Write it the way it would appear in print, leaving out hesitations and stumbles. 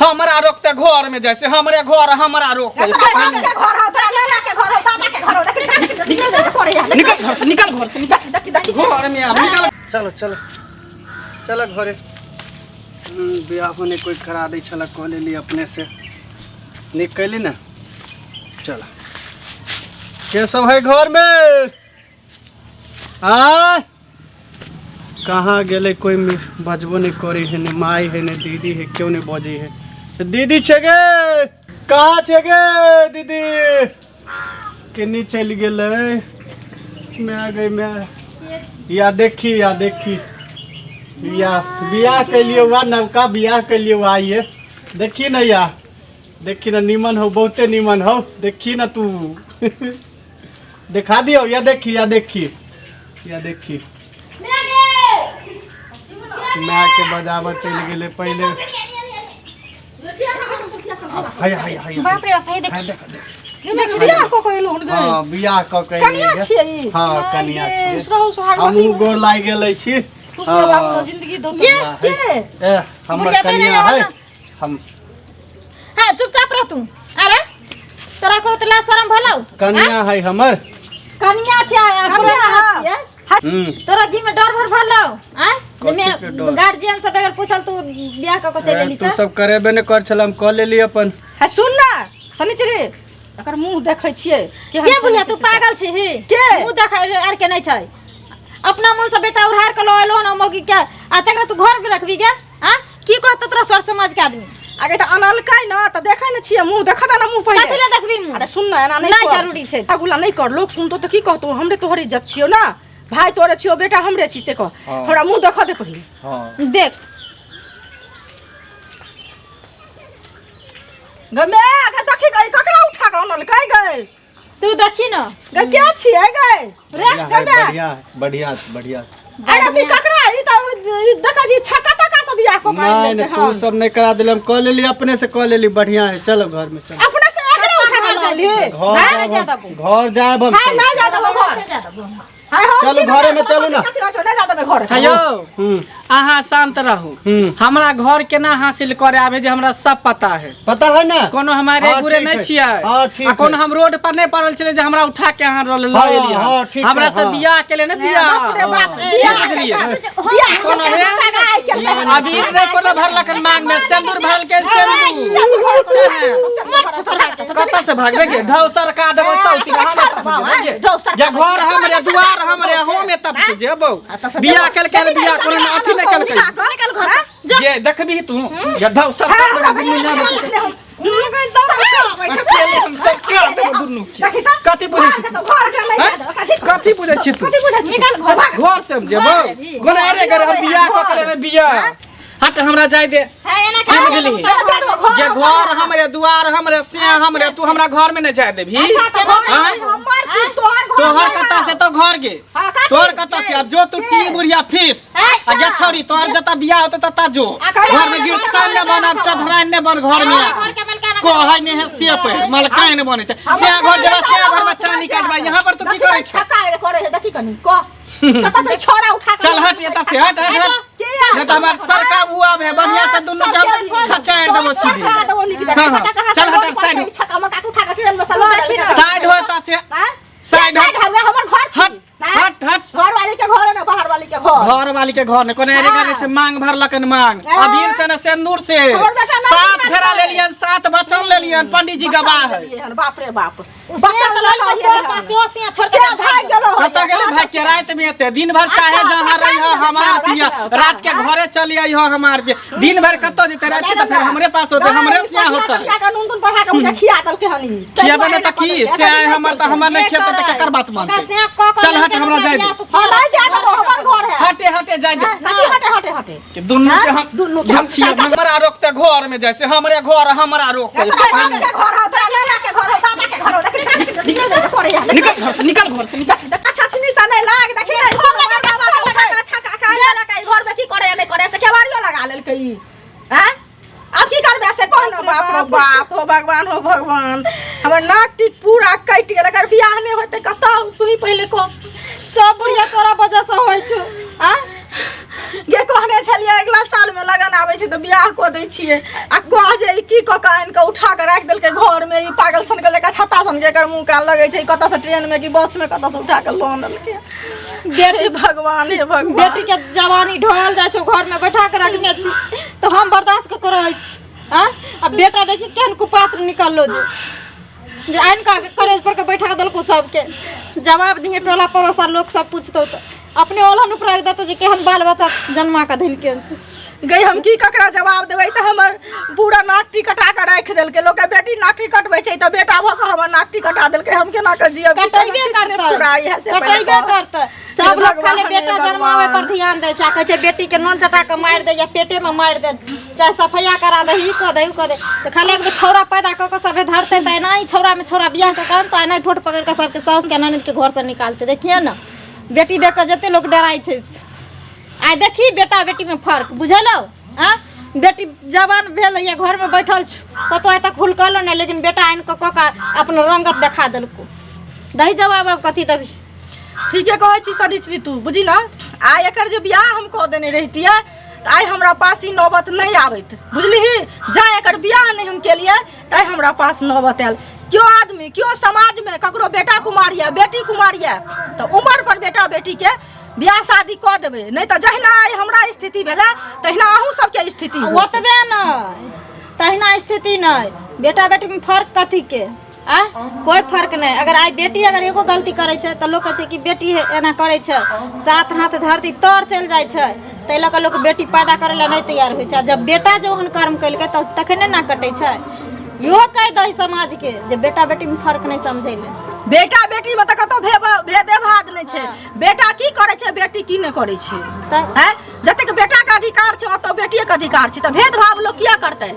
हमरा रोकते घर में जैसे हमरे घर हमरा रोकते। तोरा बाप के घर हो, तोरा नाना के घर हो, दादा के घर हो, देखी देखी करे या। निकल घर से, निकल घर से, निकल। देखी देखी। घर में अब निकल। चलो चलो चलो घरे। बियाह होने कोई करा दै छला कऽ लेली अपने से नीक कैली ने। चलो के सब है घर में? आ कहाँ गेलै? कोई बजबो नहीं करे है, ने माई है ने दीदी है, क्यों नहीं बजै है? दीदी छे गे? कहाँ छे गे दीदी? केनी चलि गेलै? मैं गई मैं या देखी या देखी या बियाह कैलिए हुआ, नवका बियाह कैलिए हुआ आइए देखी ना, या देखी ना, नीमन हो, बहुते नीमन हो, देखी ना तू देखा दियो। या देखी या देखी या देखी माय के बजाबऽ चलि गेलै पहिले। हाय हाय हाय। बाप रे बाप, हे देख। हाय, देख देख। देखी बियाह कऽ के एलहुँ हन गई। हाँ, बियाह कऽ के कनिया एलियै। छियै ई? हाँ, कनिया छियै। खुश रहू, सोहागवती। हमहूँ गोर लागि गेलै छी। खुश रह बाबू, जिंदगी दो। ये के? ए, हमर बुढ़िया तऽ कनिया नहि है। आना। हम हाँ, चुपचाप रह तू। अरे तोरा को तला शरम भलौ? कनिया है हमर। कनिया छै आ कनिया पुराना है। छियै। हम्म। तोरा जी में डर भर भलौ? आँ? कथी जे के डर? गार्जियन सब अगर पूछल तू बियाह क के चलि ए, एली तू छ। सब करेबे नहि कर छल, हम कऽ लेली अपन। है सुन ना शनिचरी, एकर मुंह देखै छियै केहन के बुढ़िया, शनिचरी तू से। पागल छी? के? मुंह देखै आर के नहीं छै। अपना मन से बेटा उधार के लो एलो न मौगी के, आ तकरा तू घर में रखबी गे? आ की कहत तोरा सर समाज के आदमी? आगे तऽ अनलकै ना तऽ देखै ने छियै मुंह, देखऽ दे ना मुंह पहिले। कथी ले देखबी मुंह? अरे सुन ना, एना नहीं नहीं कर। जरूरी छै। अगुला नहीं कर, लोग सुनतो तऽ की कहतो? हमरे तोहर इज्जत छियौ ना, भाई तोरे छियौ, बेटा हमरे छी, से कह। हाँ। हमरा मुंह देखऽ दे पहिले। हाँ। देख। गे my, गे देखी गई, ककरा उठा के अनलकै गई? तू देखी ना। गे के छियै गई? रे। बढ़िया है, बढ़िया है, बढ़िया है, बढ़िया है। अरे तू ककरा ई तऽ ई देखै छी छक्का तक्का सब बियाह कऽ के आनि नहीं लेलकै नहीं, तू हन। सब नहीं करा दिले, हम कऽ लेली, अपने से कऽ लेली, बढ़िया है। चलो घर में चलो। अपने से एकरे उठा के अनलही? घर नहीं जायब जाता हम, घर जायब हम। हाय, चलो। नहीं जा देबो घर। हाय, हम चलू, छी ना, घरे में चलू ना। कथी होइ छौ, नहीं जा देबै घर। हेयौ, हम्म। अहाँ शांत रहू। हम्म। हमरा घर केना हासिल करे आबे जे हमरा सब पता है। पता है ना? कोनो हमारे हाँ, गुरे ठीक नहीं है। छियै। हाँ, ठीक आ कोनो है। हम रोड पर नहीं पड़ल छलै जे हमरा उठा के अहाँ ल हाँ, एलियै। हाँ, ठीक है, हमरा से हाँ। बियाह के ले ने बियाह। बाप रे बाप, बियाह बुझलियै? बियाह कोनो हे? सगाई के ले। अबीर नहीं कोनो भरलक हन मांग में, सिंदूर भरल के सिंदूर। कतऽ से भागबे गे? ढौ सरका देबो सौती हम एतऽ से जेबै गे। या घर हमरे, दुआर हमरे, हम एतऽ से जेबौ। बियाह केलकै हन, बियाह कोनो ने अथी नहि केलकै। निकल घर से। ये देखबही तू या ढौ सरका देबो दुनू यहाँ में। अकेले हम सरका देबो दुनू के। कथी बुझै छी तू? हैं? कथी बुझै छी तू? निकल घर। घर से हम जेबौ गोना? अरे गर हम बियाह कऽ के लेने बियाह। हट, हमरा जाय दे। है एना की बुझलिही? ये घर हमरे, दुआर हमरे, से हमरे, तू हमरा घर में नहीं जाय देबही? आँय? तोहर कतऽ से तो घर गे? तोहर कतऽ से? अब जो तू टी बुढ़िया फीस आ गे छौरी, तोहर जतऽ बियाह होतै ततऽ जो। घर में गिरथान ने बन, चौधराइन ने बन। घर में घर के मलकाना कहै ने है से पे मलकाइन बनै छै। से घर जेबा, से घर में चानी काटबा। यहाँ पर तू की करै छै? चल हट एतऽ से, हट हट हट, नहीं तो हमार सरका उ आब है बढ़िया से दुनू के हम खचाड़ देबो सीधे। हाँ, हाँ, चल हट साइड साइड हो एतऽ से, साइड हट। हट हट हट। घर वाली के घर है ना, बाहर वाली के घर। घर वाली के घर ने कोनो एरे गाने छै। मांग भरलकन मांग अबीर से ने सिंदूर से। हमर बेटा नहीं सात मानतै। फेरा लेलियन, सात बचन लेलियन, पंडित जी गवाह है। बाप रे बाप, बच्चा बच्चा तो लड़का लड़का सेहो सिया छोड़ से के भाग गेलो। कतऽ गेलै भाई के? राति में एते दिन भर चाहे अच्छा, जहाँ तऽ रही टाइम हमार देबै, पिया राति में, रात के घरे चली आई हो हमार पिया। दिन भर कतऽ जेतै? राति के तऽ फेर हमरे पास होतै, हमरे सिया होतै। नून तून पढ़ा के मुझे खिया देलकै हन ई। खियाबे ने तऽ की से आइ हमर तऽ हमर नहि खेतै तऽ केकर बात मानतै? चल हट, हमरा जाय दे। हाँ, नहीं जाय देबो, हमर घर है। हटे हटे, जाय दे। कथी हटे हटे हटे? कि दुनू के हम दुनू के हम छियै। हमरा रोकते घर में जैसे हमरे घर हमरा रोकते। तोरा बाप के घर हो, तोरा नाना के घर हो, दादा के घर हो, देखी देखी करे या। निकल घर से, निकल घर से, निकल। अच्छा छिनी सा नहीं लाग, देखी नहीं घर लगा बाबा लगा अच्छा काका लगा के घर में की करे या नहीं करे से केवाड़ियो लगा लेलकै ई। हैं, अब की करबे से कह ना। बाप रे बाप, हो भगवान, हो भगवान, हमर नाक टीक पूरा कटि गेल। अगर बियाह नहि होतै कतौ, तू ही पहिले कह। सब बुढ़िया तोरा वजह से होइ छौ। आ गे कहने छलियै अगिला सालमे लगन आबै छै तऽ बियाह कऽ दै छियै आ कह जे ई की कऽ कऽ आनि कऽ उठा कऽ राखि देलकै घरमे ई पागल सनके लेकर छत्ता सनके एकर मुँह कान लगै छै ई कतऽसँ ट्रेनमे कि बसमे कतऽसँ उठा कऽ लऽ अनलकै। बेटी हे भगवान, हे भगवान। बेटी के जवानी ढोल जाइ छौ, घर में बैठा के रखने छी तऽ हम बर्दाश्त कऽ के रहै छी। आँ? आ बेटा देखी केहन कुपात्र निकललो जे जे आनि कऽ करेज पर के बैठा देलको सबके। जवाब दिहे टोला पड़ोस आ लोक सब पूछतौ तऽ अपने ओलहन उपराग देतौ जे केहन बाल बच्चा जन्मा कऽ धेलकै हन से। गई हम की ककरा जवाब देबै? तऽ हमर पूरा नाक कटा कऽ राखि देलकै। लोकके बेटी नाक कटबै छै तऽ बेटा भऽ कऽ हमर नाक कटा देलकै। हम केना कऽ जियब? की कटेबे करब? किछु नहि करतै, फुराइ है से पहिले कटेबे कह। करतै। हे सब लोग खाली भगवान, हे बेटा जन्मावे पर भगवान। ध्यान दै छै आ कहै छै बेटी के नोन चटा के मारि दे या पेटे में मारि दे, चाहे सफैया करा दे, ई कऽ दे, उ कऽ दे, तऽ खाली एक बेर छौड़ा पैदा कऽ कऽ सभे धरतै तऽ एनाही छौड़ा में छौड़ा बियाह कऽ कऽ तऽ एनाही ठोट पकड़ि कऽ सबके साउस के ननद के घर से निकालतै। देखिए ने, बेटी देख कऽ जते लोक डराइ छै से। आइ देखी बेटा बेटी में फर्क बुझलौ? आ बेटी जवान भेल या घर में बैठल छु, कतौ आइ तक हुलकलो नहि, लेकिन बेटा आनि कऽ कऽ कऽ अपन रंगत देखा देलको। दही जवाब आब कथी देबही? ठीके कहै छी सनिचरी तू, बुझी ने आइ एकर जे बियाह हम कऽ देने रहितियै तऽ आइ हमरा पास ई नौबत नहि आबैत, बुझलिही? जा एकर बियाह नहि हम केलियै तैँ हमरा पास नौबत आयल। केओ आदमी केओ समाजमे ककरो बेटा कुमार यऽ, बेटी कुमार यऽ तऽ उमर पर बेटा बेटीके बियाह शादी कऽ देबै, नहि तऽ जहिना आइ हमरा स्थिति भेलै तहिना अहूँ सबके स्थिति होत। ओतबे नहि, तहिना स्थिति नहि, बेटा बेटीमे फर्क कथीके? आ कोइ फर्क नहि। अगर आइ बेटी अगर एगो गलती करै छै तऽ लोक कहै छै कि बेटी एना करै छै, सात हाथ धरती तर चलि जाइ छै। ताहि लऽ कऽ लोक बेटी पैदा करै लए नहि तैयार होइ छै। आ जब बेटा जे ओहन कर्म केलकै तऽ तखने ना कटै छै। इहो कहि दही समाजके जे बेटा बेटीमे फर्क नहि समझै लए। बेटा बेटीमे तऽ कतौ भेदे भाद नहि छै। बेटा की करै छै, बेटी की नहि करै छै? तऽ आँय, जतेक बेटाके अधिकार छै ओतऽ बेटिएके अधिकार छै, तऽ भेदभाव लोक किया करतै?